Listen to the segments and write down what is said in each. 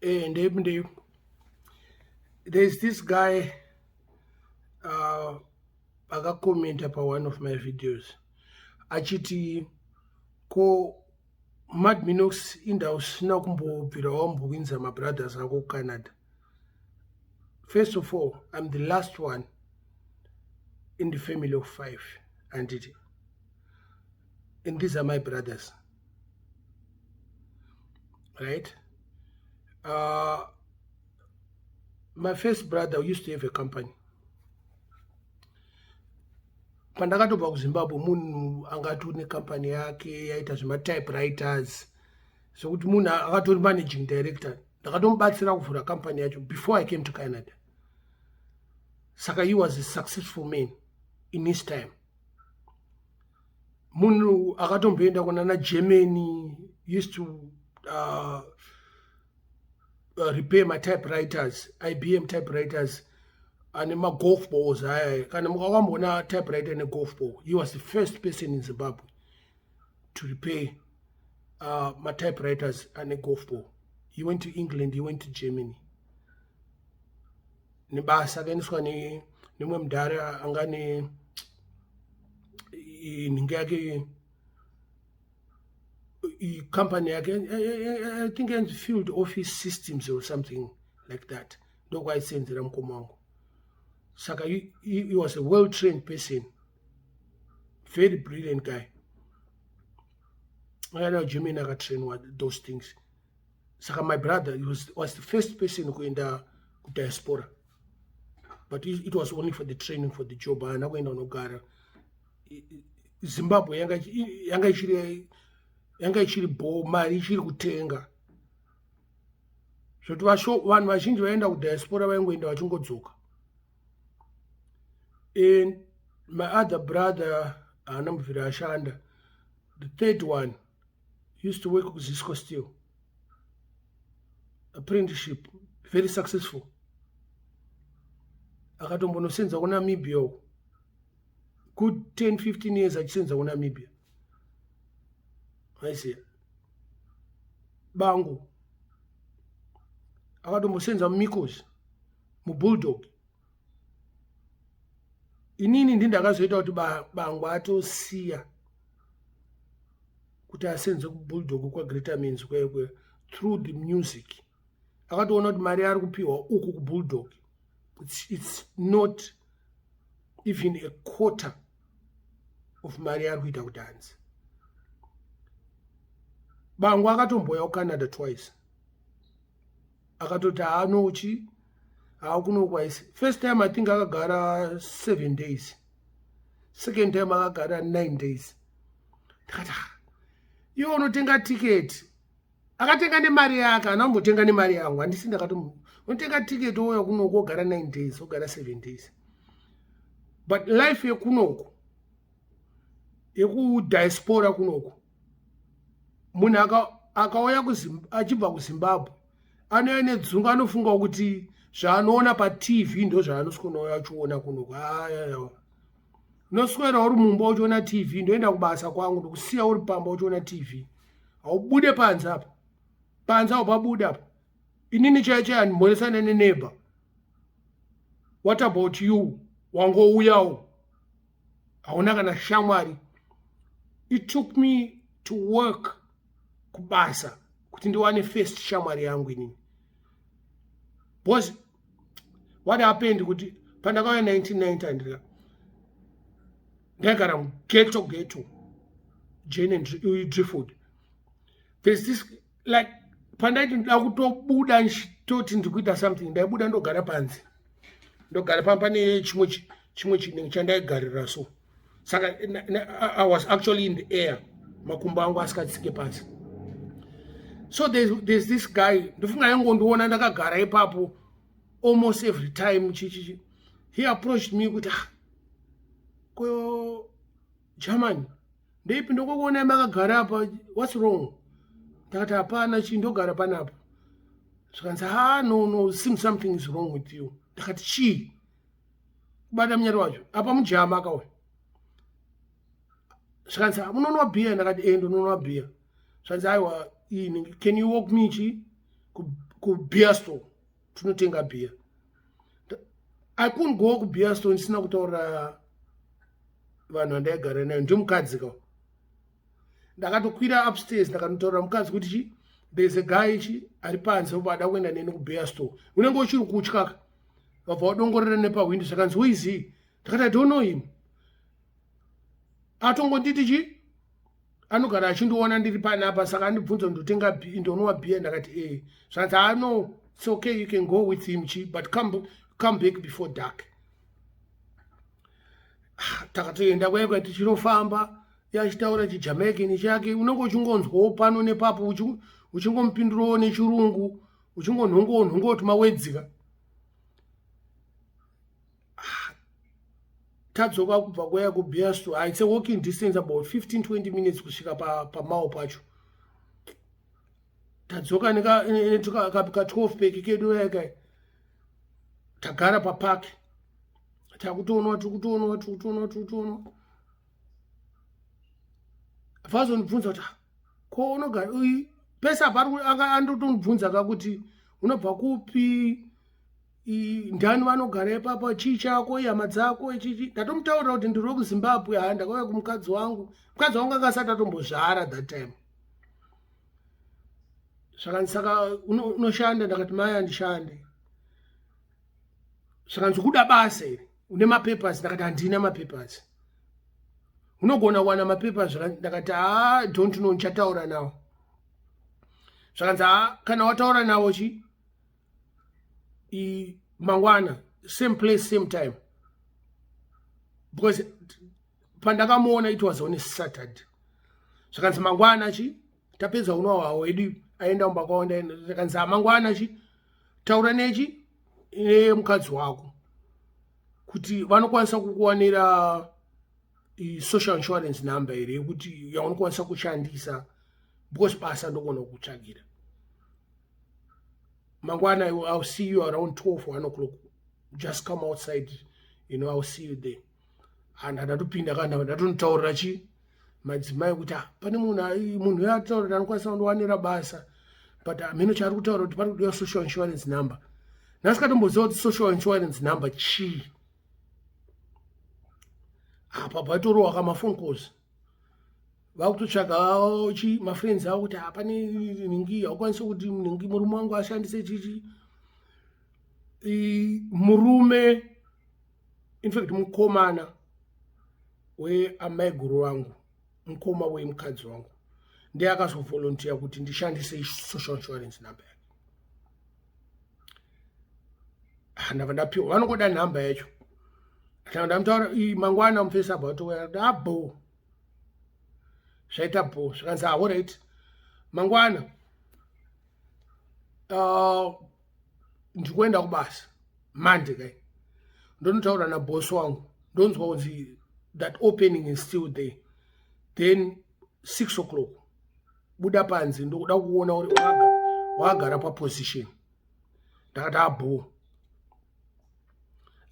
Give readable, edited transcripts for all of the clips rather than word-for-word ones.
Ndeipi ndeipi. There's this guy akakomenta pa one of my videos achiti, "Ko Mad Minox, inda usina kumbobvira wambowinza mabrothers ako kuCanada?" First of all, I'm the last one in the family of five, anditi? And these are my brothers, right? My first brother used to have a company. Pandakatobva kuZimbabwe, munhu angatori necompany yake, yaita zvematypewriters, zvokuti munhu akatori managing director. Ndakatomubatsira kuvhura company yacho before I came to Canada. Saka he was a successful man in his time. Munhu akatomboenda kunana Germany, used to repair matypewriters, IBM typewriters ane magolf balls aya. Kana mukakamboona typewriter negolf ball, he was the first person in Zimbabwe to repair matypewriters ane golf ball. He went to England, he went to Germany nebasa. Akaendeswa nemumwe mudhara anga ne nhingi yake, company yake, I think yanzi Field Office Systems or something like that. Ndokwaisenzera mukoma wangu. Saka he was a well trained person, very brilliant guy. Akaenda kuGermany, akatrainwa those things. Saka my brother, he was the first person kuenda kudiaspora, but it was only for the training for the job. Haana kuenda kunogara. Zimbabwe yanga ichiri bo, mari ichiri kutenga, zvoti vanhu vazhinji vaenda kudiaspora vaingoenda vachingodzoka. And my other brother haana mubvira ashanda. The third one used to work kuZisco Steel, apprenticeship, very successful. Akatombonosenza kuNamibia uko, good 10 15 years achisenza kuNamibia. Aiziya bangu akatombosenza muMeikles, muBulldog. Inini ndindakazoita kuti bangu atosiya kuti asenze kuBulldog kwaGreatermans kwekwe through the music. Akatoona kuti mari ari kupiwa uku kuBulldog, it's not even a quarter of mari yaari kuita kudhanzi. Bangu akatomboya kuCanada twice, akatoti haanochi haakunokwaisi. First time, I think akagara 7 days. Second time akagara 9 days. Ndikati, "Ah, iwe unotenga tiketi." Akatenga nemari yake, haana kumbotenga nemari yangu. Handisi ndakati unotenga tiketi ouya kunoku, wogara 9 days, wogara 7 days. But life yekunoku, yekudiaspora kunoku, munhu akauya achibva kuZimbabwe anouya nedzungu, anofunga kuti zvaanoona paTV ndo zvaanoswera achiona kunoku. Aya, unoswera uri mumba uchiona TV. Ndoenda kubasa kwangu, ndokusiya uri pamba uchiona TV. Haubude panze apa, panze haupabude apa. Inini chaiyo chaiyo handimbonesana neneighbor. What about you wangouyawo, hauna kana shamwari? It took me to work kubasa kuti ndiwane first shamwari yangu inini, because what happened kuti pandakauya 1990, ndika ndaigara mughetto, ghetto Jane and Driftwood. There's this, like, pandaiti ndoda kutobuda ndichitoti ndikuita something, ndaibuda ndogara panze, ndogara pamba pane chimwe chinhu chandaigarira. So saka I was actually in the air, makumbo angu asikatsike pasi. So there's this guy, ndofunga aingondiona ndakagara ipapo almost every time. Chichichi, he approached me kuti, "Ah, ko Germany, ndeipi? Ndokuonai makagara apa, what's wrong?" Ndakati, "Hapana chii, ndogara panapa." Zvikanzi, "Ha, no, seems something is wrong with you." Ndakati, "Chii?" Kubata munyari wacho apa, mujama akauya. Zvikanzi, "Munonwa bhiya?" Ndakati, "E, ndinonwa bhiya." Zvikanzi, "Aiwa, ini can you walk me chi Kubeer store tinotenga beer. I couldn't go kubeer store ndisina kutaurira vanhu vandaigara nayo. Ndimukadzi ka. Ndakatokwira upstairs, ndakanotaurira mukadzi kuti chi, there's a guy chi ari panze upo ada kuenda neni kubeer store. Unenge uchiri kutya ka. Vabva wadongorera nepahwindo. Zvakanzi, "Who is he?" Ndakati, "I don't know him." Atongonditi chi, anogara achindiona ndiri panapa, saka andibvunza ndotenga, ndonwa beer. Ndakati, "E." Zvanzi, "Ah, no, it's okay, you can go with him chi, but come back before dark." Ah, takatoenda kwaikwa tichinofamba, yachitaura chiJamaican chake, unenge uchingonzwawo pano nepapo, uchingomupindurawo nechirungu, uchingonhongowo nhongowo tumawedzika. Ah, tadzoka kubva kwaya kubeer store. It's a walking distance, about 15 20 minutes kusvika pamao pacho. Tadzoka neka 12 pack kedu yakai, tagara papark, takutoonwa, tikutoonwa, tikutoonwa, tikutoonwa. Vazondibvunza kuti, "Ko unogara pese apa?" Andotondibvunza ka kuti, "Unobva kupi? Ndani vanogara ipapa? Chii chako? Ihama dzako?" Chichi ndatomutaurira kuti ndiri wekuZimbabwe. Ha, ndakauya kumukadzi wangu. Mukadzi wangu anga asati atombozvara that time. Zvakanzi, "Saka unoshanda?" Ndakati, "Mai, handishande." Zvakanzi, "Kuda basa here? Une mapapers?" Ndakati, "Handina mapapers." "Unogona kuwana mapapers?" Ndakati, "Ha, don't know, ndichataura nawo." Zvakanzi, "Ha, kana wataura nawo chi, mangwana same place, same time," because pandakamuona it was on a Saturday. Zvakanzi, "Mangwana chi, tapedza unwa hwawo wedu, aenda kumba kwavo." Zvakanzi, "Mangwana chi, taura nechi nemukadzi wako kuti vanokwanisa kukuwanira social insurance number here yekuti yaunokwanisa kushandisa, because basa ndogona kukutsvagira mangwana. I'll see you around 12, 1 o'clock. Just come outside, I'll see you there." And ndatopinda kana ndatonotaurira chi madzimai kuti, "Ah, pane munhu, munhu uyo ataura kuti anokwanisa kundiwanira basa, but hameno chaari kutaura kuti pari kudiwa social insurance number." Ndasikatomboziva kuti social insurance number chii. Apa paitorohwa kamafone calls, vakutotsvaga chi mafriends avo kuti hapane nhingi haukwanisi kuti nhingi murume wangu ashandise chichi. Murume, in fact mukomana weamaiguru vangu, mukoma wemukadzi wangu, ndiye akazovolunteer kuti ndishandise social insurance number yake. Ah, ndabva ndapiwa, vanongoda nhamba yacho. Ndamutaura, "Mangwana mufesi about." Abo zvaita bo. Zvikanzi, "Alright, mangwana ndikuenda kubasa Monday kai, ndonotaura nabosi wangu, ndonzwa kunzi that opening is still there. Then 6 o'clock buda panze, ndokuda kuona uri wakagara paposition." Ndakati, "Abo."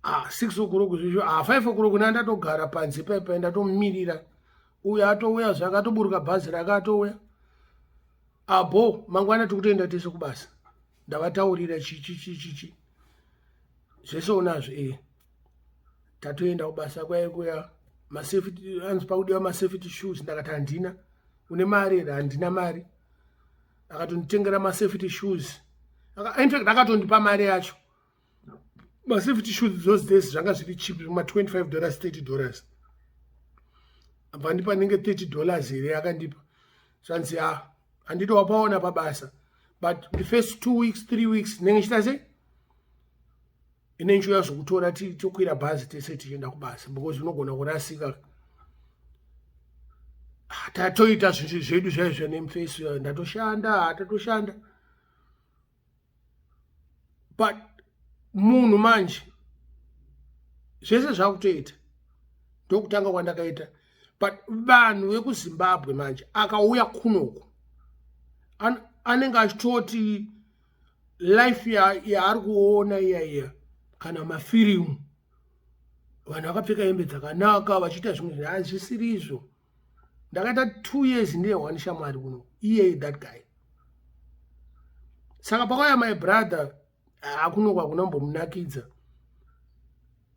Ah, 6 o'clock zvezvo, ah, 5 o'clock nandatogara panze paipai, ndatomumirira. Uyo atouya zvake, atoburuka bhazi rake, atouya. Abo, mangwana tikutoenda tese kubasa. Ndavataurira chichi chichichi zvese unazvo. E, tatoenda kubasa kwaikuya. Masafety, anzi pakudiwa masafety shoes. Ndakati, "Handina. Une mari here?" "Handina mari." Akatonditengera masafety shoes. In fact akatondipa mari yacho. Masafety shoes those days zvanga zviri cheap, ma$25, $30. Abva ndipa nenge $30 here akandipa. Zvanzi, "Ha, handiti wapaona pabasa, but the first 2 weeks, 3 weeks ndenge chita sei, ine nchiuya zvokutora, tokwira bhazi tese tichienda kubasa, because unogona kurasika." Ah, tatoita zvinhu zvedu zvaizvo nemufesi. Ndatoshanda, tatoshanda, but munhu manje zvese zvakutoita. Ndokutanga kwandakaita. But vanhu vekuZimbabwe manje akauya kunoku anenge achitoti life yaari kuona iya iya kana mafirimu, vanhu vakapfeka hembe dzakanaka vachiita zvimwe. Hazvisiri izvo. Ndakaita 2 years ndine one shamwari kuno, iye that guy. Saka pakauya my brother, hakunokwa kunombomunakidza.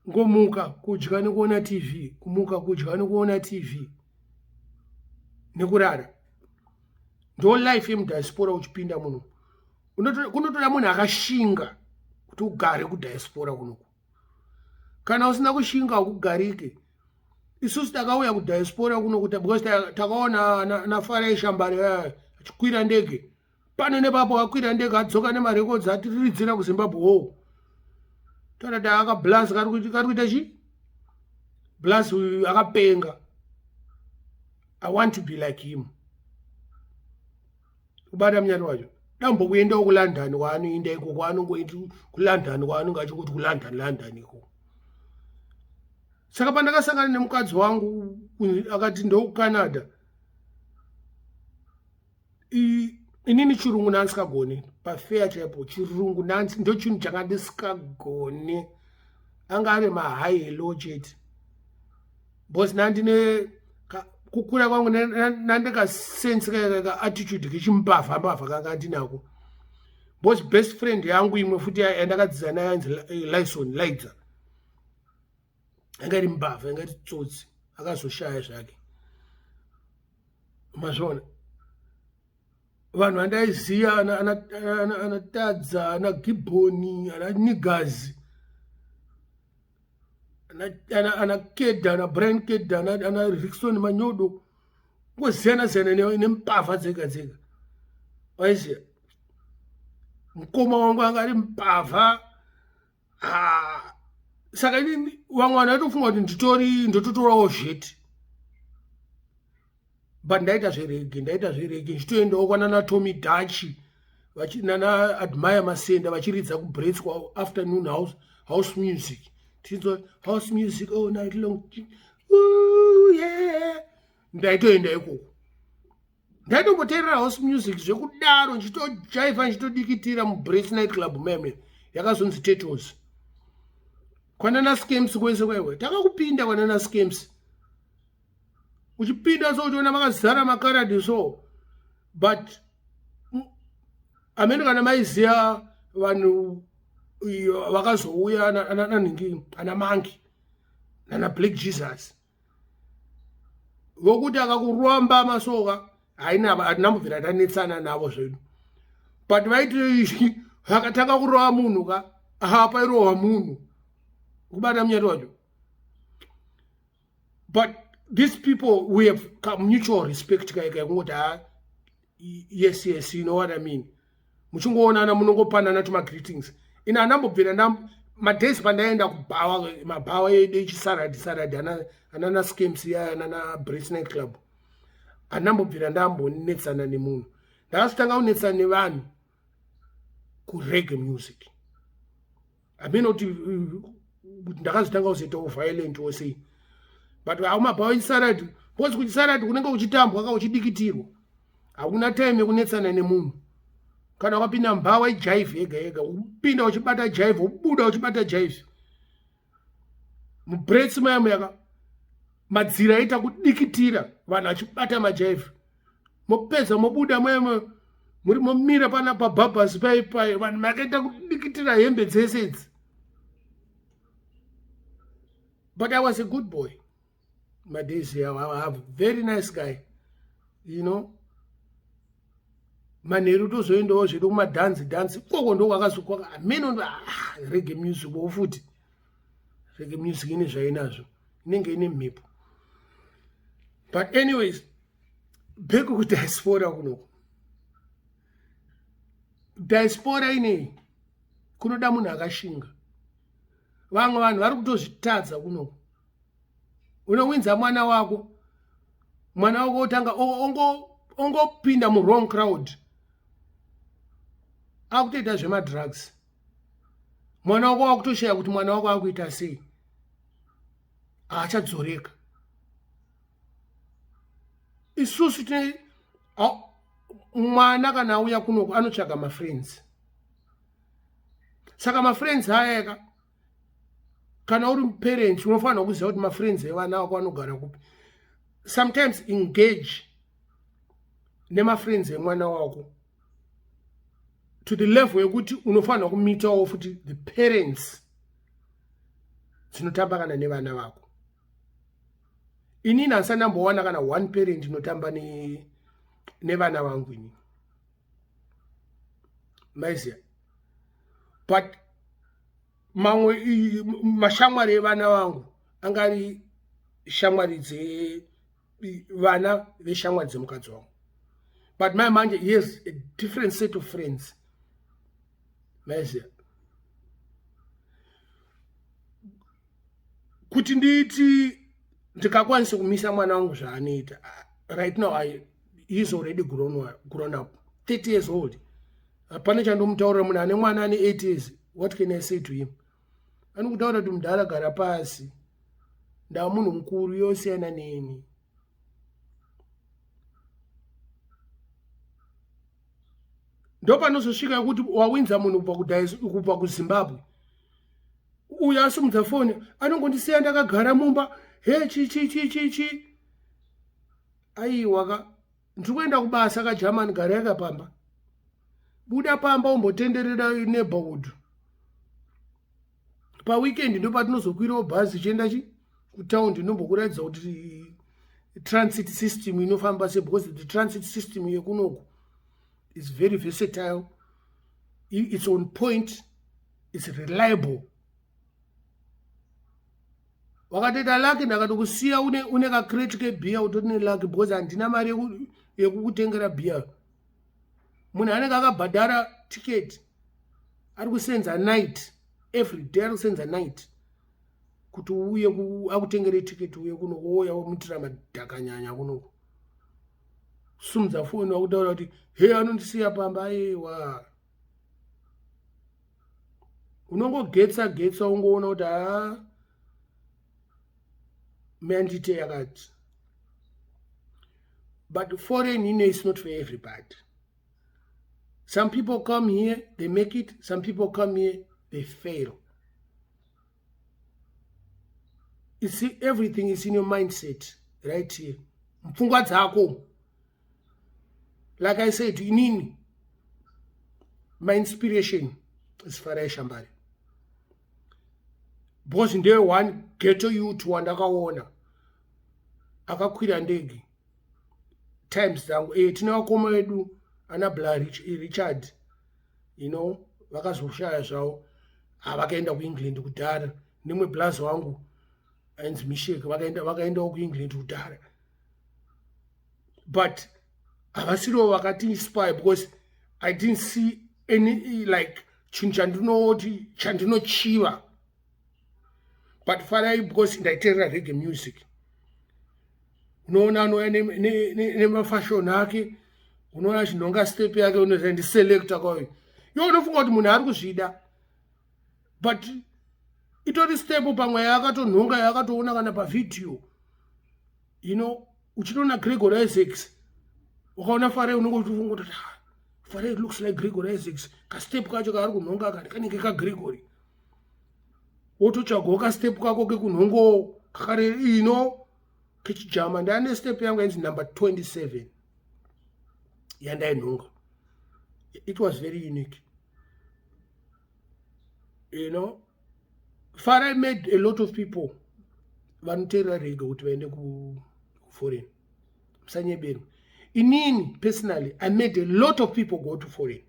Ngomuka, kudya nekuona TV, kumuka, kudya nekuona TV nekurara. Ndo life yemudiaspora. Uchipinda muno, kunotoda munhu akashinga kuti ugare kudiaspora kunoku. Kana usina kushinga, hakugarike. Isusu takauya kudiaspora kuno kuti because takaona naFarai Shambare achikwira ndege pano nepapo, akwira ndege, adzoka nemarecords, atiriridzira kuZimbabwe. Wo tanati akablas kari kuita chi blas uyu akapenga. I want to be like him. Kubata munyati wacho, dambokuendawo kuLondon kwaanoenda iko, kwaanongoendi kuLondon, kwaanonge achikuti kuLondon, London ikoko. Saka pandakasangana nemukadzi wangu, akati ndokuCanada. Inini chirungu nandisikagoni pafeya chaipo. Chirungu nansi ndo chinhu changa ndisikagoni, anga ari mahi, hello chete, because nandine kukura kwangu nandikasense kaattitude kechimbavha mbavha kanga ndinako, because best friend yangu imwe futi yandakadzidza nayo yanzi Lison Lidza, anga iri mbavha, anga iri tsotsi, akazoshaya zvake. Mazviona, vanhu vandaiziva, anatadza, ana Gibhoni, ana Nigazi, ana Keda, ana Brian Keda, ana Rikson Manyodo, ngosiyana siyana nembavha dzega dzega. Waiziva mukoma wangu anga ari mbavha. Saka inini vamwe vanhu vaitofunga kuti nditori ndototorawo zveti, but ndaita zvereggae, ndaita zvereggae ndichitoendawo kwanana Tommy Dutch nana Admire Masenda vachiridza kuBrets afternoon house music, tichinzwa house music all night long. Ooh, yeah. Ndaitoenda ikoko, ndaitomboteerera house music zvekudaro, ndichitojaivha, ndichitodikitira muBrets night club meme yakazonzi Tetos, kwanana Scamps kwese kwaiwe. Takakupinda kwanana Scamps, uchipinda so uchiona makazara makaradi so. But amene kana maiziva vanhu vakazouya ananhingi, ana Mangi nana Black Jesus, vokuti akakuromba masoka, haina, hatina mbobvira tanetsana navo zvedu, but vaiti vakatanga kurova munhu ka, aha, pairohwa munhu. Kubata munyati wacho. But these people, we have mutual respect kaikai, kungoti ha, yes, you know what I mean. Muchingoonana, munongopanana tumagreetings. Ine handambobvira madays pandaenda kubhawa, mabhawa edu echisaradi saradi, anana Schemes iya, anana Brace night club, handambobvira ndambonetsana nemunhu. Ndakazotanga kunetsana nevanhu kureggae music. Hamene kuti ndakazotanga kuzoitawo violent wosei, but aumabhawa echisaradi, because kuchisaradi kunenge kuchitambwa ka, uchidikitirwa, hakuna time yekunetsana nemunhu. Kana wakapinda mubhawa, ijive yega yega, upinda uchibata jive, ubuda uchibata jive. MuBrets maya muyaka madziro aita kudikitira, vanhu vachibata majive, mopedza mobuda maya, muri momira pana pabhabhasi pai pai, vanhu makaita kudikitira hembe dzese idzi. But I was a good boy madays. I very nice guy. Manheru tozoendawo zvedu kumadhanzi dhanzi ikoko, ndokwakazokwaka ameno. Ah, reggae music wo futi, reggae music ine zvainazvo, inenge ine mhepo. But anyways, back kudiaspora kunoko. Diaspora inei kunoda munhu akashinga. Vamwe vanhu vari kutozvitadza kunoko. Unowinza mwana wako, mwana wako otanga ongopinda muwrong crowd, akutoita zvemadrugs. Mwana wako wakutoshaya kuti mwana wako akuita sei, haachadzoreka. Isusu tine mwana kana auya kunoko anotsvaga mafriends. Saka mafriends aya ka, kana uri muparent, unofanira kuziva kuti mafriends evana vako anogara kupi. Sometimes engage nemafriends emwana wako. To the level yekuti unofanirwa kumitawo futi the parents dzinotamba kana nevana vako. Inini handisati ndambowana kana one parent inotamba nevana vangu inini, maiziya. But mamwe mashamwari evana vangu angari shamwari dzevana veshamwari dzemukadzi wangu, but mai manje he has a different set of friends, maiziya. Kuti nditi ndikakwanisa kumisa mwana wangu zvaanoita right now, he is already grown up, 30 years old. Hapana chandomutaurira munhu ane mwana ane 8 years. What can I say to him? Anokutaura kuti, "Mudhara, gara pasi, ndaa munhu mukuru, yosiyana neni." Ndopanozosvika yekuti wawinza munhu kubva kuZimbabwe, uyo asimudza foni, anongondisiya ndakagara mumba. He, chi chi chi chi chi, aiwa ka, ndiri kuenda kubasa kaGermany, gara yakapamba, buda pamba umbotenderera neighborhood. Paweekend ndo patinozokwirawo bhazi chienda chi kutaundi, ndombokuratidza kuti transit system inofamba sei, because the transit system yekunoku is very versatile, it's on point, it's reliable. Wakatoita lucky ndakatokusiya une kacrate kebhiya, utori nelucky, because handina mari yekukutengera bhiya. Munhu anenge akabhadhara tiketi, ari kusenza night every day, ari kusenza night kuti uuye akutengere tiketi, uye kuno ouya womutira madhakanyanya kunoku, sumudza foni wakutaura kuti, "He, anondisiya pamba." Aiwa, unongogetsa getsa, ungoona kuti haa, mandite yakati. But foreign ino is not for everybody. Some people come here, they make it. Some people come here, they fail. It's everything is in your mindset right here, mupfungwa dzako. Like I said, inini my inspiration is Farai Shambari, because ndeye one ghetto youth wandakaona akakwira ndege times dzangu. Tine vakoma vedu ana Bla Richard, vakazoshaya zvavo, havakaenda kuEngland kudhara. Nemwe blazi wangu ainzi Mishek, vakaendawo kuEngland kudhara, but havasiriwo vakati inspire, because I didn't see any like chinhu chandinoti chandinochiva. But Farai, because ndaiteerera reggae music, unoona anouya nemafashoni ake, unoona achinhonga step yake, unoziva ndiselector kwayo iwe unofunga kuti munhu ari kuzvida, but itori step pamwe yaakatonhonga, yaakatoona kana pavhidhiyo. Uchitoona Gregory Isaacs, ukaona Farai unenge uchifunga kuti, "Ah, Farai looks like Gregory Isaacs, kastep kacho kaari kunhonga kani kanenge kaGregory." Wototsvagawo kastep kako kekunhongowo kakare ino kechijama. Ndaane step yangu yainzi number 27 yandainhonga. It was very unique. Farai made a lot of people vanoteerera reggae kuti vaende kuforeign. Musanyeberwa, inini personally, I made a lot of people go to foreign.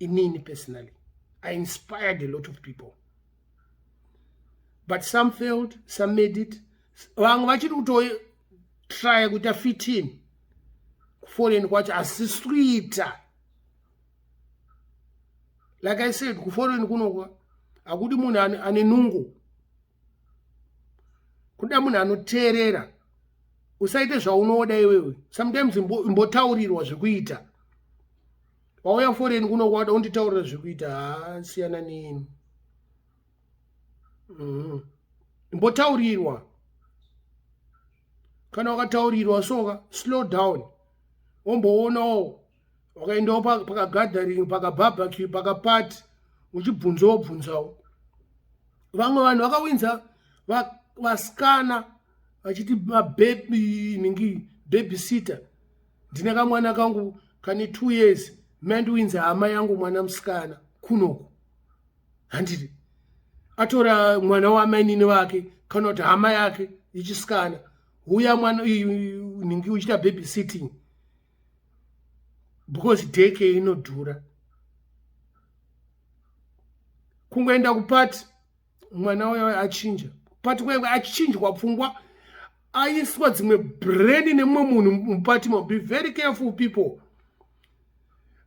Inini personally, I inspired a lot of people, but some failed, some made it. Vamwe vachiri kutotrya kuita fit in kuforeign kwacho, asi kuita. Like I said, kuforeign kunokwa hakudi munhu ane nungo, kuda munhu anoteerera. Usaite zvaunoda iwewe. Sometimes imbotaurirwa zvekuita. Wauya foreign kuno, wada unditaurira zvekuita, haa, siyana neni. Imbotaurirwa. Kana wakataurirwa soka, slow down, womboonawo wakaendawo pakagathering, pakabarbecue, pakapati, uchibvunzawo bvunzawo. Vamwe vanhu vakawinza vasikana vachiti mababy ningi, babysitter, ndine kamwana kangu kane 2 years. Mandiwinza hama yangu mwana musikana kunoku, handiti atora mwana wamainini vake kana kuti hama yake yechisikana, huya mwana nhingi uchiita baby sitting because deke inodhura. Kungoenda kupati mwana uyo achinja pati kuenge achinjwa pfungwa, aiswa dzimwe brain nemumwe munhu mupati mo. Be very careful, people.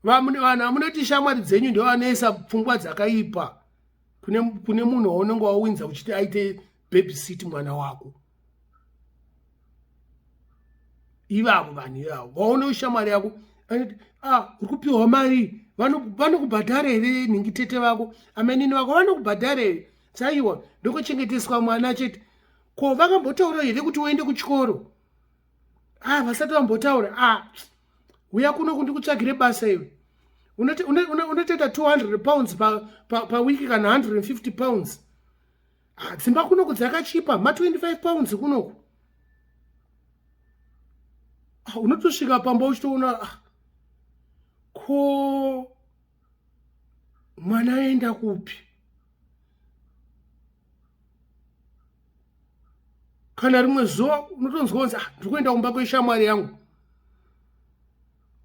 Vanhu vamunoti shamwari dzenyu ndo vanoisa pfungwa dzakaipa kune munhu waunenge wawinza uchiti aite babysit mwana wako. Ivavo vanhu ivavo vaone ushamwari yako anoti, ah, uri kupiwa mari, vanokubhadhara here? Nhingi tete vako, amainini vako vanokubhadhara here? Saiwa, ndokochengeteswa mwana chete. Ko vakambotaura here kuti uende kuchikoro? Ah, vasati vambotaura. Ah, uya kuno kundikutsvagire basa iwe. Unotoita £200 pawiki kana £150. Ah, dzimba kunoku dzakachipa, ma £25 kunoku. Ah, unotosvika pamba uchitoona, ah, ko mwana aenda kupi? Kana rimwe zuva unotonzwa kunzi, ah, ndiri kuenda kumba kweshamwari yangu.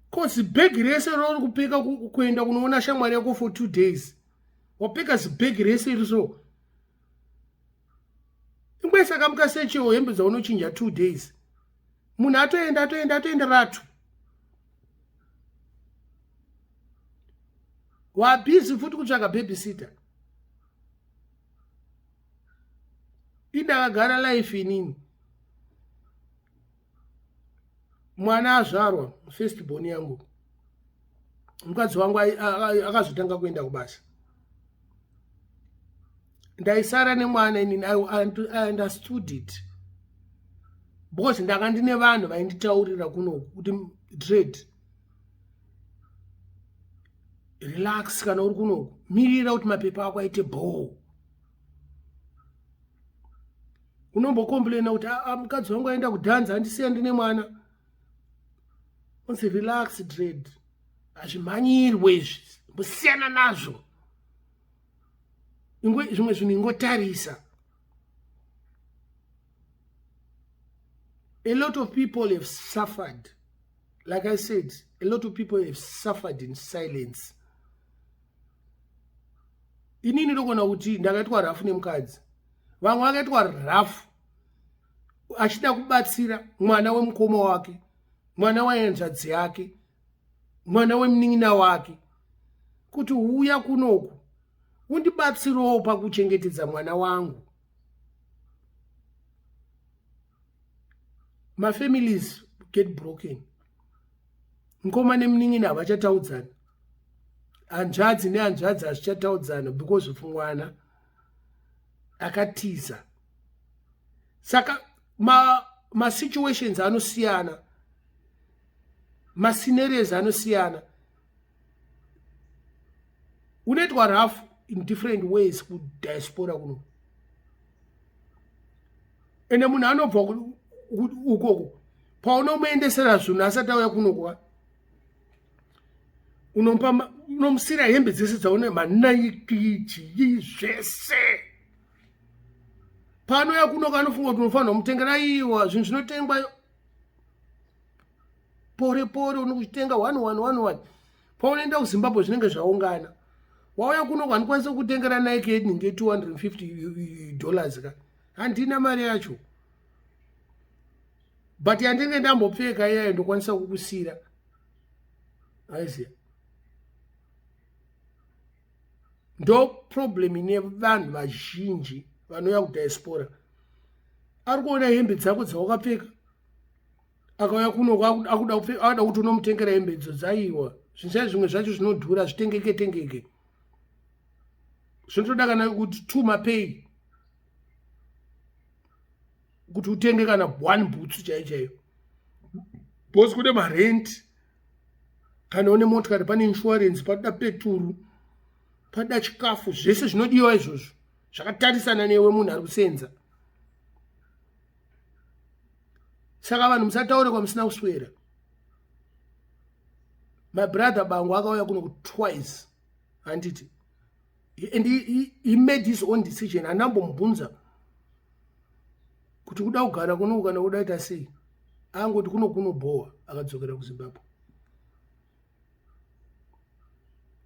Ko zibhegi rese rauri kupfeka kuenda kunoona shamwari yako for 2 days, wapfeka zibhegi rese iri so ingwe. Saka mukasechewo hembe dzaunochinja 2 days, munhu atoenda, atoenda, atoenda ratu. Wabhizi futi kutsvaga babysitter. Indakagara life inini, mwana azvarwa, first born yangu, mukadzi wangu akazotanga kuenda kubasa, ndaisara nemwana inini. I understood it because ndanga ndine vanhu vainditaurira kunoku kuti, "Dread, relax. Kana uri kunoku, mirira kuti mapepa ako aite bhoo." Unombocomplaina kuti, ah, ah, mukadzi wangu aenda kudhanza, andisiya ndine mwana. Onzi, "Relax, Dread, hazvimhanyirwe izvi, mbosiyana nazvo. Zvimwe zvinhu ingotarisa." A lot of people have suffered. Like I said, a lot of people have suffered in silence. Inini ndogona kuti ndakaitwa rafu nemukadzi. Vamwe vakaitwa rafu achida kubatsira mwana wemukoma wake, mwana waenzvadzi yake, mwana wemunin'ina wake, kuti uya kunoku undibatsirewo pakuchengetedza mwana wangu. Mafamilies get broken. Mukoma nemunin'ina havachataudzana, hanzvadzi nehanzvadzi hazvichataudzana because of mwana akatiza. Saka masituations ma anosiyana, mascenarios anosiyana. Unoitwa rough in different ways kudiaspora kuno. Ende munhu anobva ukoko, paunomuendesera zvinhu asati auya kunokuva, unomusira hembe dzese dzaune, maNike, chii, zvese. Paanouya kunoka anofunga kuti unofanira kumutengera. Iwa, zvinhu zvinotengwa pore pore, unokuchitenga one one one one. Paunoenda kuZimbabwe zvinenge zvaungana. Wauya kuno, handikwanisi kutengera Nike inenge $250 ka, handina mari yacho, but yandinge ndambopfeka iyayo ndokwanisa kukusira. Aiziya, ndo problem ine vanhu vazhinji vanouya kudiaspora. Ari kuona hembe dzako dzawakapfeka, akauya kuno akuda kuti unomutengera hembe idzo dzaiwa. Zvinhu zvimwe zvacho zvinodhura, zvitengeke tengeke, zvinotoda kana kuti two mapay kuti utenge kana one boots chaiyo chaiyo, because kune marent. Kana une motikari, pane insurance, panoda peturu, panoda chikafu, zvese zvinodiwa izvozvo zvakatarisana newe munhu ari kusenza. Saka vanhu, musataure kwamusina kuswera. My brother Bangu akauya kuno twice, handiti? And he made his own decision. Andambomubvunza kuti kuda kugara kuno kana kuda ita sei, angoti kuno kunobhowa, akadzokera kuZimbabwe.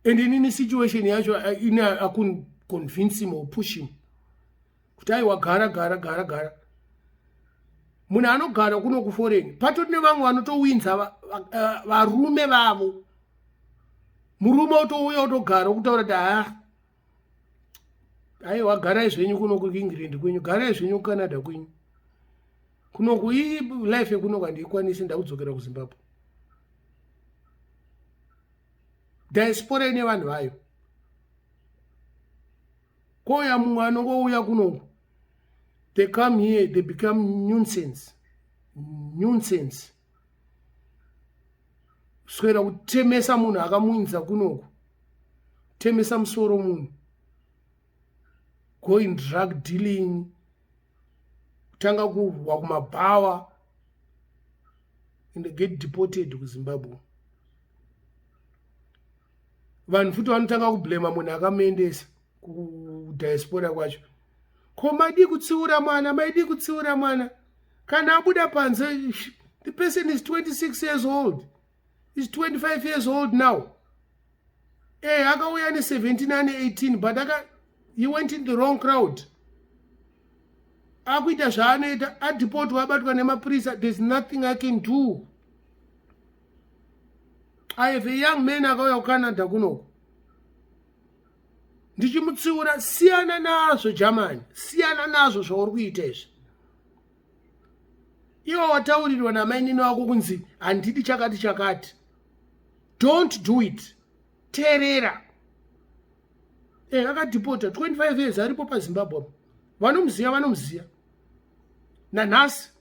And inini situation yacho ini I couldn't convince him or push him kuti aiwa, gara gara gara gara. Munhu anogara kuno kuforeign, patori nevamwe vanotowinza varume vavo. Murume otouya otogara, okutaura kuti, "Ha, aiwa, garai zvenyu kuno kuEngland kwenyu, garai zvenyu kuCanada kwenyu. Kunoku ii life yekunoku handiikwanisi, ndakudzokera kuZimbabwe." Diaspora ine vanhu vayo. Kouya mumwe anongouya kunoku, they come here, they become nuisance, nuisance, swera kutemesa munhu akamuinza kunoku, temesa musoro munhu, go in drug dealing, kutanga kurwa kumabhawa and get deported kuZimbabwe. Vanhu futi vanotanga kublema munhu akamuendesa kudiaspora kwacho. Ko maidi kutsiura mwana? Maidi kutsiura mwana kana abuda panze? The person is 26 years old, is 25 years old now. Akauya ne17, ane 18, but aka he went in the wrong crowd, akuita zvaanoita, adhipotwa, abatwa nemapurisa. There's nothing I can do. I have a young man akauya kuCanada kunoko, ndichimutsiura, "Siyana nazvo, Germany, siyana nazvo zvauri kuita izvi. Iwo wataurirwa namainini wako kunzi handidi chakati chakati, don't do it, teerera." Akadhipota 25 years, aripo paZimbabwe. Vanomuziva, vanomuziva nanhasi.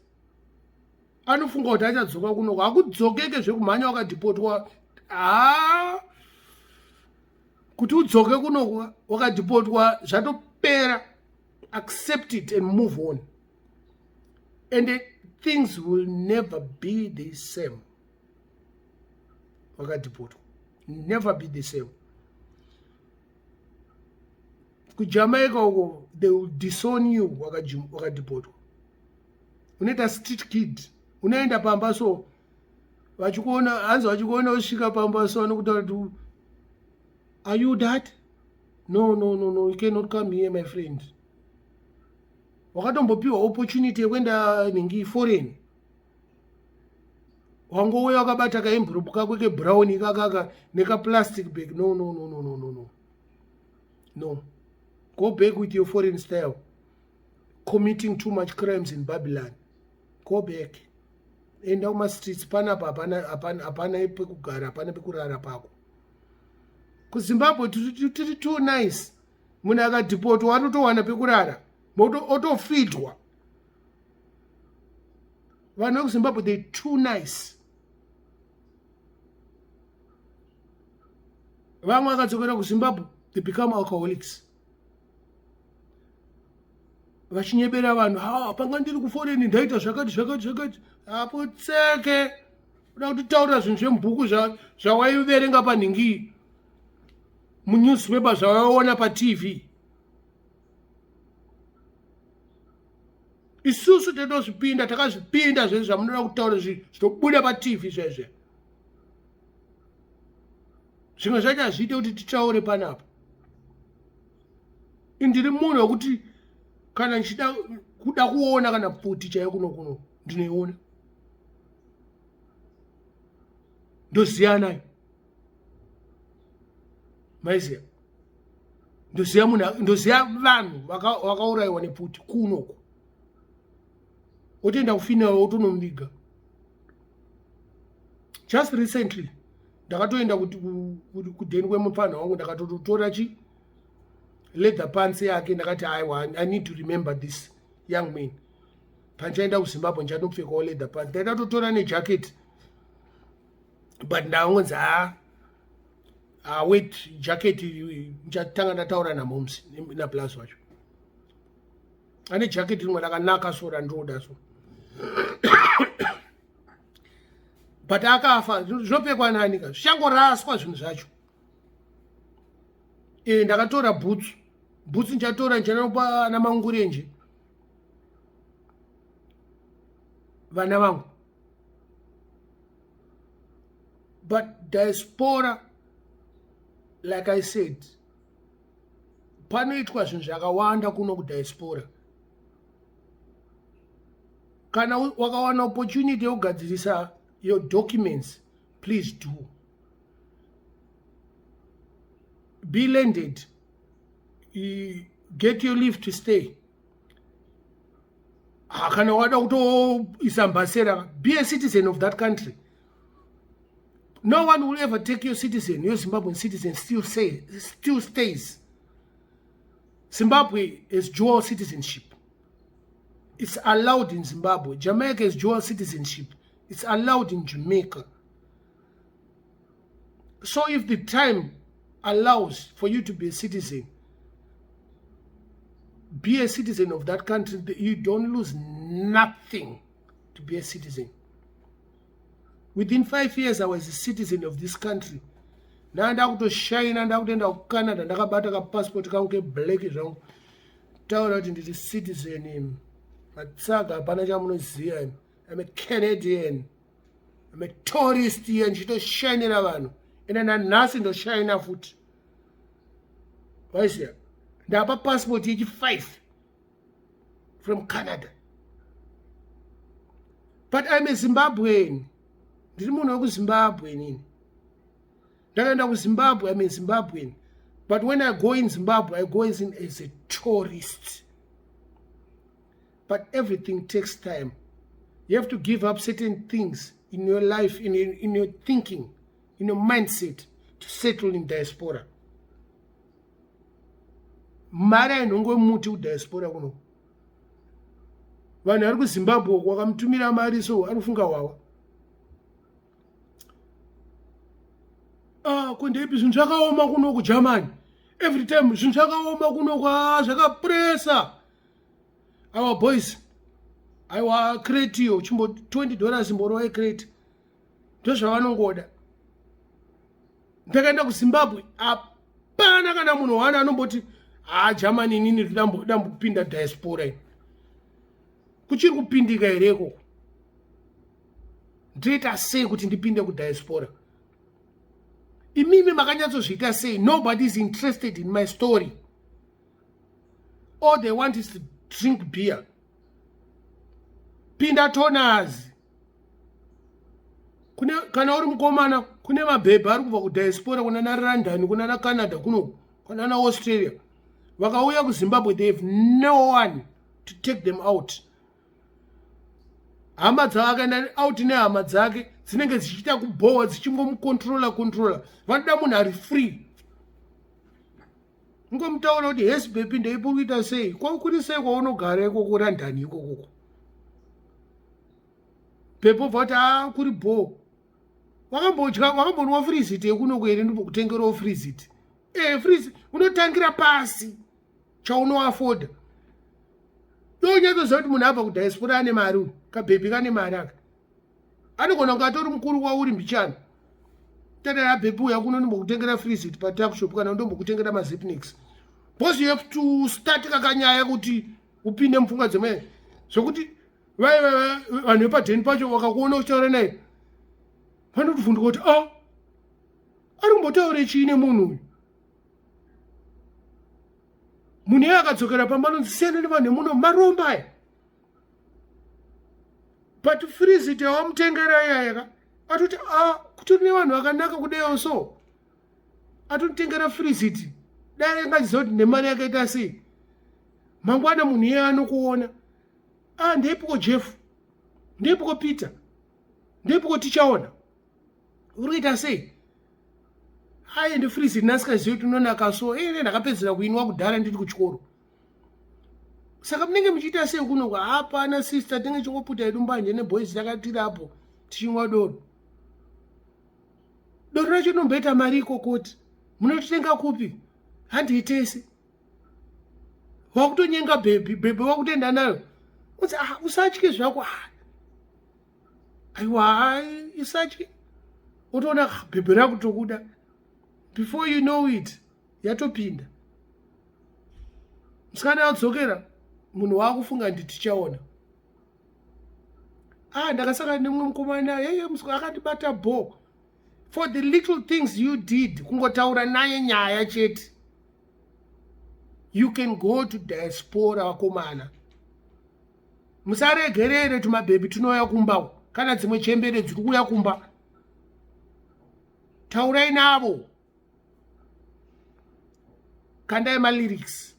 Anofunga kuti achadzoka kunoko. Hakudzokeke zvekumhanya wakadhipotwa. Ha, kuti udzoke kunoko wakadhipotwa, zvatopera. Accept it and move on, and things will never be the same. Wakadhipotwa, never be the same. KuJamaica uko they will disown you. Wakadhipotwa, unoita street kid. Unoenda pamba so, vachikuona, hanzi vachikuona usvika pamba so, vanokutaura kuti, "Are you that? No, no, no, no, you cannot come here, my friend." Wakatombopiwa opportunity yekuenda nhingi foreign, wangouya wakabata kaenvelope kako kebrown kakaka nekaplastic bag. No, no, no, no, no, no, no, no, go back with your foreign style, committing too much crimes in Babylon. Go back, enda kumastreets. Panapa hapana pekugara, hapana pekurara pako. KuZimbabwe tiri too nice. Munhu akadhipotwa anotowana pekurara, otofidwa. Vanhu vekuZimbabwe, they too nice. Vamwe vakadzokera kuZimbabwe, they become alcoholics, vachinyebera vanhu, "Ha, panga ndiri kuforeign ndaita zvakati zvakati zvakati." Apo tseke, uda kutitaurira zvinhu zvemubhuku zvawaiverenga panhingi munewspaper, zvawaiona paTV. Isusu totozvipinda, takazvipinda zvezvi zvamunoda kutaura zvitobuda paTV zvezve. Zvimwe zvacho hazviite kuti titaure panapa. Indiri munhu wekuti kana ndichida kuda kuona kana pfuti chaiyo kuno kuno ndinoiona, ndoziva nayo. Maiziva, ndoziva munhu, ndoziva vanhu vakaurayiwa nepfuti kunoku. Otoenda kufuneral, otonomuviga. Just recently ndakatoenda kudheni kwemupfanha wangu, ndakatototora chi leather pants yake. Ndakati, "Aiwa, I need to remember this young man. Pandichaenda kuZimbabwe ndichanopfekawo leather pants." Ndaitatotora nejacket, but ndaonzi, "Ha ha, wait, jacket ndichatanga ndataura namoms naplas wacho ane jacket rimwe rakanaka so randinoda." So But akafa, zvinopfekwa nani ka? Zvichangoraswa zvinhu zvacho. E, ndakatora bhutsu, bhutsu ndichatora, ndichanopa ana Mangurenje, vana vangu. But diaspora, like I said, panoitwa zvinhu zvakawanda kuno kudiaspora. Kana wakawana opportunity yekugadzirisa your documents, please do. Be landed, get your leave to stay. Ah, kana wada kutoisa mbasera, be a citizen of that country. No one will ever take your citizen. Your Zimbabwean citizen still stays. Zimbabwe is dual citizenship. It's allowed in Zimbabwe. Jamaica is dual citizenship. It's allowed in Jamaica. So if the time allows for you to be a citizen, be a citizen of that country. You don't lose nothing to be a citizen. Within 5 years I was a citizen of this country. Ndaa kutoshaina, ndakutoenda kuCanada ndakabata kapassport kangu keblack zvangu, taura kuti ndiri citizen. Matsaga, hapana chamunoziva. I'm a Canadian, I'm a tourist here. Ndichitoshainira vanhu, ende nanhasi ndoshaina futi. Waiziya, ndapa passport yechi5 from Canada, but I'm a Zimbabwean. Ndiri munhu wekuZimbabwe nini. Ndakaenda kuZimbabwe. I'm a Zimbabwean, but when I go in Zimbabwe, I go as a tourist. But everything takes time. You have to give up certain things in your life, in your thinking, in your mindset, to settle in diaspora. Mari ainhongo muti kudiaspora kuno. Vanhu vari kuZimbabwe wakamutumira mari, so ari kufunga wawa. Ah, kundeipi? Zvinhu zvakaoma kuno kuGermany. Every time zvinhu zvakaoma kuno, kwa zvakapresa. Aiwa boys, aiwa, crate iyo chimbo $20, mboro wecrate, ndozvavanongoda. Ndakaenda kuZimbabwe, hapana kana munhu wana anomboti, "Ha, Germany, inini ndambopinda diaspora ini." Kuchiri kupindika here ikoko? Ndoita sei kuti ndipinde kudiaspora? Imimi makanyatsozviita sei? Nobody is interested in my story. All they want is to drink beer. Pinda tonas kune, kana uri mukomana, kune mabhebha ari kubva kudiaspora, kuna naLondon, kuna naCanada kuno, kuna naAustralia, vakauya kuZimbabwe, they have no one to take them out. Hama dzavo, akaenda out nehama dzake, dzinenge dzichiita kubhowa, dzichingomukontrola controla. Vanoda munhu ari free. Ngomutaura kuti, "Yes baby, ndeipo kuita sei? Kuri sei kwaunogara ikoko London ikokoko?" Pepo bva kuti, "A, kuri bho. Wakambodya, wakambonwa freezit yekunoko here? Ndimbokutengerawo freezit." E, freeze unotangira pasi chaunoafodha. Iwe unyatsoziva kuti munhu abva kudiaspora ane mari. Uyu kabhebhi kane mari aka, anogona kunge atori mukuru kwauri mbichana. Tadara, "Bhebhi, uya kuno, ndimbokutengera freezit patuckshop, kana ndombokutengera maZipnix," because you have to start kakanyaya kuti upinde mupfungwa dzemene, zvokuti vanhu vepadheni pacho vakakuona uchitaura naye, vanotovhunduka kuti, "A, ari kumbotaura chii nemunhu uyu?" Munhu iye akadzokera pamba, anonzi, "Siyana nevanhu vemuno, maromba aya." But freezit yawamutengera iyayaka, atoti, "A, kutori nevanhu vakanaka kudeyo." So atotengera freezit. Dai angaziva kuti nemari yakaita sei. Mangwana munhu iye anokuona, "A, ndeipiko Jeff? Ndeipiko Peter? Ndeipiko Tichaona? Uri kuita sei?" "Aende freezit, nasikazivi kuti unonaka." So ine ndakapedzera kuinwa kudhara ndiri kuchikoro. Saka munenge muchiita sei kuno? Hapana sister, tinenge chingoputa yedu mbanje neboys, takatirapo tichimwa doro. Doro racho rinomboita mari ikokoti munototenga kupi? Handiitese. Wakutonyenga bhebhi, bhebhi wakutoenda nayo. Unzi, "Ah, usatye zvako." Ah. Aiwa, isachi otoona bhebhe rakutokuda. Before you know it, yatopinda. Musikana adzokera, munhu waakufunga nditichaona. Ah, ndakasangana nemumwe mukomana, yeye akandibata bho. For the little things you did, kungotaura naye nyaya chete. You can go to diaspora, vakomana. Musaregerere tumabhebhi tunouya kumba, kana dzimwe chembere dziri kuuya kumba. Taurai navo. Kandai malyrics.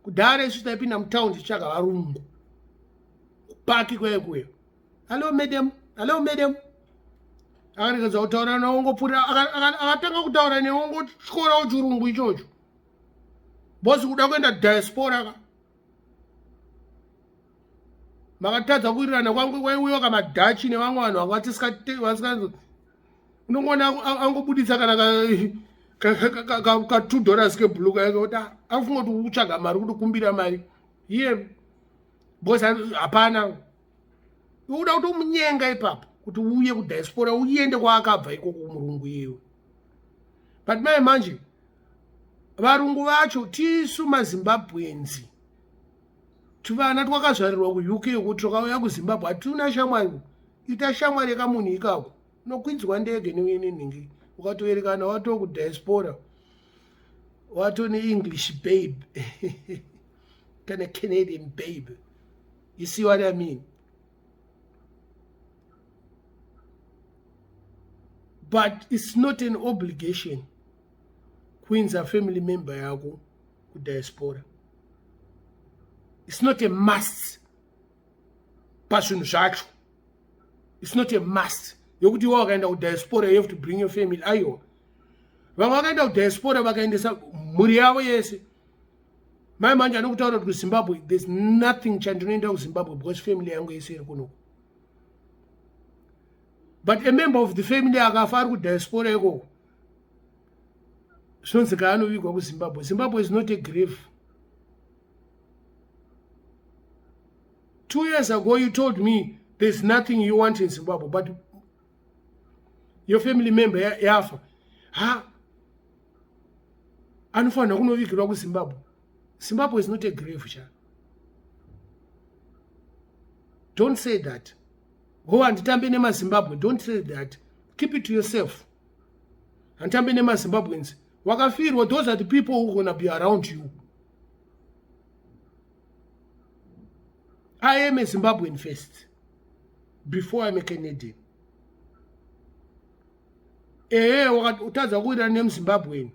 Kudhara isu taipinda mutaundi tichitsvaga varungu. Kupaki kwaye kuya. Hello madam, hello madam. Akaregedza kutaura nawo ngopfuura, akatanga kutaura newe ngotyora chirungu ichocho. Bosi kuda kuenda diaspora ka. Makatadza kuwirirana kwangu kwaiuyiwa kamadhachi nevamwe vanhu vanga vatisika unongoona angobuditsa kana ka $2 keblue kaye kuti afunga kuti utsvaga mari kuti kumbira mari iye because hapana. Uda kuti umunyenga ipapo kuti uuye kudiaspora uende kwaakabva ikoko murungu iyewe. But mai manje varungu vacho tisu maZimbabweans, tuvana twakazvarirwa kuUK kuti twakauya kuZimbabwe hatuna shamwari. Ita shamwari yekamunhu ikako, unokwidzwa ndege nenhingi, ukatoerekana wato kudiaspora, wato neEnglish babe kana Canadian babe. You see what I mean? But it's not an obligation kuinza family member yako kudiaspora. It's not a must pazvinhu zvacho. It's not a must yokuti iwe wakaenda kudiaspora you have to bring your family. Aiwa, vamwe vakaenda kudiaspora vakaendesa mhuri yavo yese. Mai manje anokutaura kuti kuZimbabwe there's nothing chandinoenda kuZimbabwe because family yangu yese iri kunoku. But a member of the family akafa ari kudiaspora ikoko, zvinonzi kaanovigwa kuZimbabwe. Zimbabwe is not a grave. 2 years ago you told me there's nothing you want in Zimbabwe, but your family member yafa, ha, anofanira kunovigirwa kuZimbabwe. Zimbabwe is not a grave cha. Don't say that. Ho, handitambe nemaZimbabwe. Don't say that, keep it to yourself. Handitambe nemaZimbabweans. Wakafirwa, those are the people who gonna be around you. I am a Zimbabwean first before I'm a Canadian. Ehe, utadza kuwirirana nemuZimbabwean,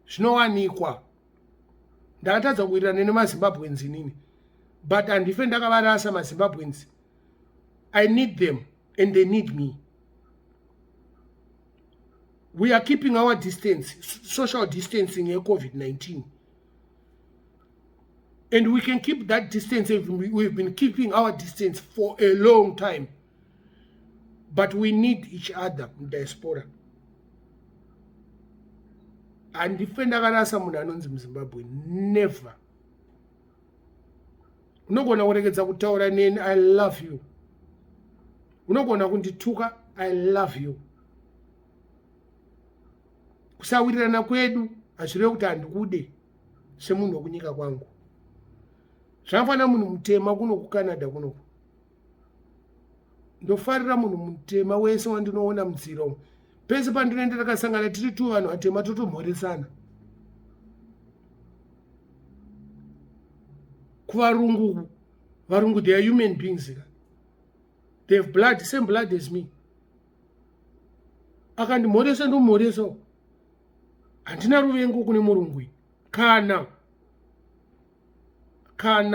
zvinowanikwa. Ndakatadza kuwirirana nemaZimbabweans inini, but handife ndakavarasa maZimbabweans. I need them and they need me. We are keeping our distance, social distancing yeCOVID-19, and we can keep that distance. We've been keeping our distance for a long time, but we need each other mudiaspora. Handife ndakarasa munhu anonzi muZimbabwe, never. Unogona kuregedza kutaura neni, I love you. Unogona kundituka, I love you. Kusawirirana kwedu hazvirevi kuti handikude semunhu wekunyika kwangu. Zvakafanira munhu mutema kuno kuCanada kunoku. Ndofarira munhu mutema wese wandinoona mudzira umu. Pese pandinoenda takasangana tiri tu vanhu vatema, totomhoresana. Kuvarungu, varungu, they are human beings. They have blood, same blood as me. Akandimhoresa, ndomhoresawo. Handina ruvengo kune murungu ini, kana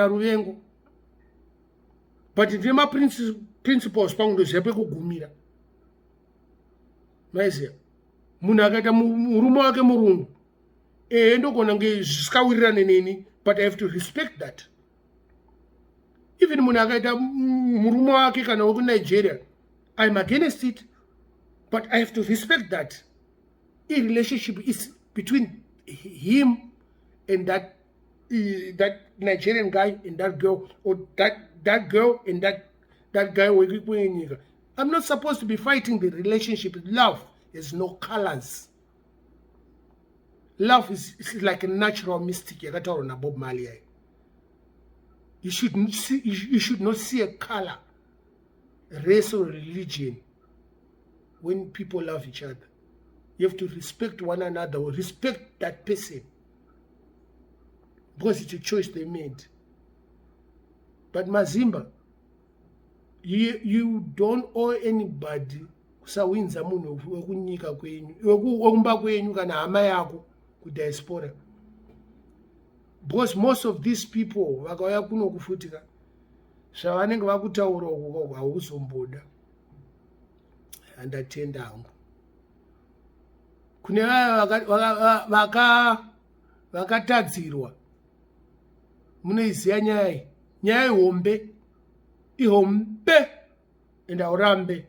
ruvengo, but ndine maprinciples pangu, ndoziva pekugumira. Maiziva, munhu akaita murume wake murungu, ehe, ndogona kunge zvisikawirirane neni, but I have to respect that. Even munhu akaita murume wake kana wekuNigeria, I'm against it, but I have to respect that irelationship is between him and that Nigerian guy and that girl, or that girl and that guy wekwenyika. I'm not supposed to be fighting the relationship. Love has no colors. Love is like a natural mystic yakataurwa naBob Marley. You should not see a color, race or religion when people love each other. You have to respect one another or respect that person because it's a choice they made. But maZimba, you don't owe anybody kusawinza munhu wekunyika kwenyu, wekumba kwenyu, kana hama yako kudiaspora, because most of these people vakauya kuno kufutika zvavanenge vakutaura uku hauzomboda. Handatenda hangu kune vaya vakatadzirwa. Munoiziva nyaya iyi, nyaya ihombe, ihombe, ende haurambe.